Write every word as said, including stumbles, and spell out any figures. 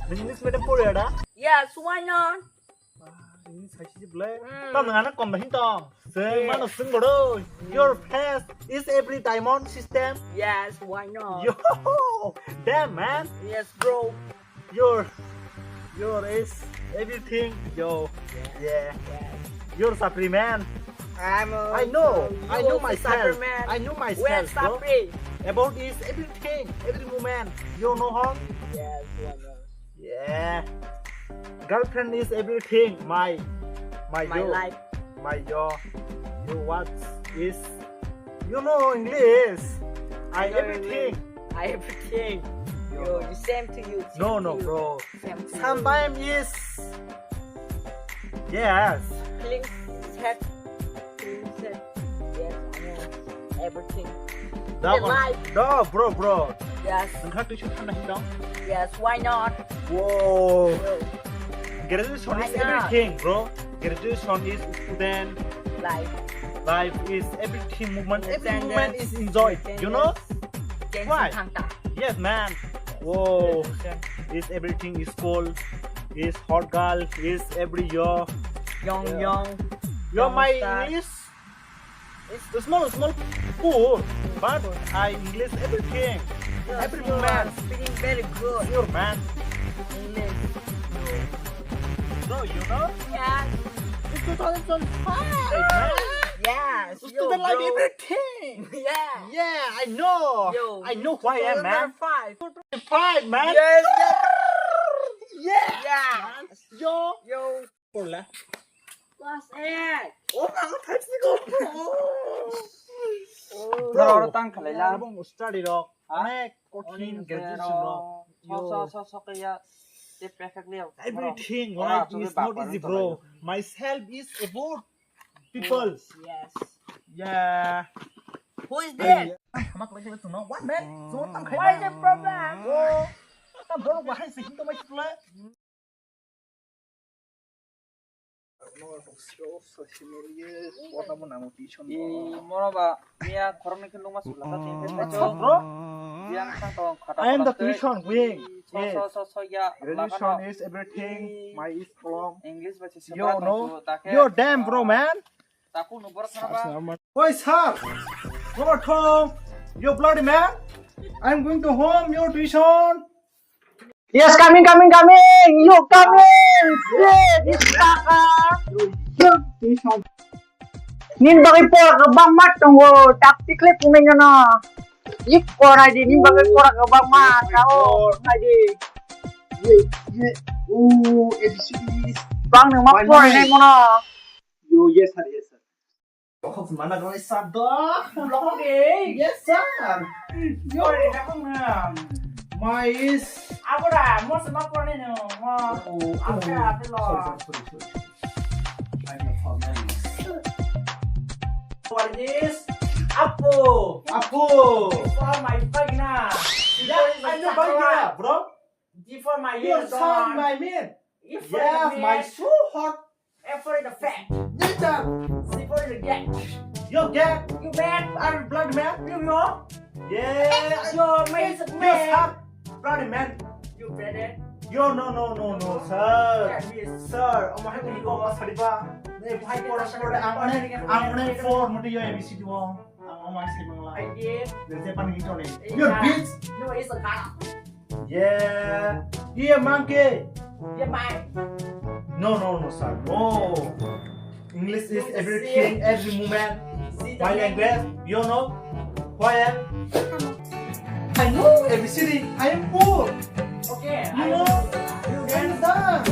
English medium pore ada? Yes, why not? English hai sih boleh. Hmm. Tam dengan kom hin tong. Seng mana seng bodoh. Your face is every diamond system. Yes, why not? Yo, damn man. Yes, bro. Your, your is everything, yo. Yeah. Yeah. You're Sapri man. I'm a, I know. I know myself. I know myself, bro. Sapri? About is everything, every moment. You know how? Yes, I know. Yeah. Girlfriend is everything. My, my, my yo. Life. My yo. You what is You know English. I know everything. English. I everything. Yo, you same to you. No, no, bro. Same to you. Sometimes is yes. Clean set. Clean set. Yes, I know. Everything. That one. Life. No, bro, bro. Yes. Nang kha tuition thangna hin dong? Yes, why not? Whoa. Yo. Graduation is everything, bro. Graduation is student. Life. Life is everything movement. Every movement is enjoy. You know? Why? Yes, man. Whoa. Is everything is cool. Is hot girl. Is every yo. Young, young. Yo, my English. It's small, small poor, but I English everything. Every moment. Speaking very good. Sure, man. English. Bro, you know? Yes. It's two thousand twenty-five, man. Yes. Student life, everything. Yeah. Yeah, I know. Yo, I know who I am, man. Five. Five, man. Yes, yes. Yeah. Yes. Yo. Yo. Porla. Class eight. Oh, ang thai siko. Bro, oro tang khalai la. Bro, study rok. Ha? Onek kothin graduation rok. So, so, so, so, kaya. Te perfect liya. Everything, life is not easy, bro. Myself is about people. Yes. Yeah. Who is there? Mak lagi tu no. What, man? So tang khalai. What is the problem? Oh. Tang bro, wahai sih itu mai pula. Moro ba miya khoroknwi khe nukma sula ta tini khe. Bro? Yang sang tong khata. I am the tuition wing. So, so, so, so, ya. Graduation is everything. My is problem. English ba se. Yo, no. Yo, damn, bro, man. Taku no bor khana ba. Oi, sir. What home? Yo, bloody man. I'm going to home. Yo, tuition. Yes, coming, coming, coming. You coming. Yes, this kaka. You. Nin bagwi pora kwbangma tongo. Taktik le pungnaino. Iko naidi, nin bagwi pora kwbangma. Tao naidi. Ye, ye. Oh, A B C D. Bang nang ma pora nai mono. Yo, yes, sir, yes, sir. Mana kau sado. Block de. Yes, sir. Yo, ore na kong na. Mais. Abora, mo se ma pone no. Mo. Oh, apa, apa lo? Sorry, sorry, sorry, sorry. I have a problem. What is this? Apo. Apo. For my vagina. Yeah, I'm the vagina, bro. Before my ears. Your son, my man. Yes, my so hot. And for the fat. Yes, sir. Before the get. You get. You bad. I'm blood man. You know. Yeah. Yo, man is a man. Yes, sir. Blood man. You bad. Yo, no, no, no, no, sir. Sir, I'm happy you go. Sorry, ba. Hey, why you go? Sorry, I'm gonna, I'm gonna for muti yo A B C D one. Ang omo ang sai mangla. Ai di. Nang je pan ngi chole. Ai ya. Your bitch. No, it's a car. Yeah. Here, monkey. Yeah, bye. No, no, no, sir. No. English is everything, every moment. My language, you know? Why am? I know A B C D. I am poor. Okay. You know? I understand.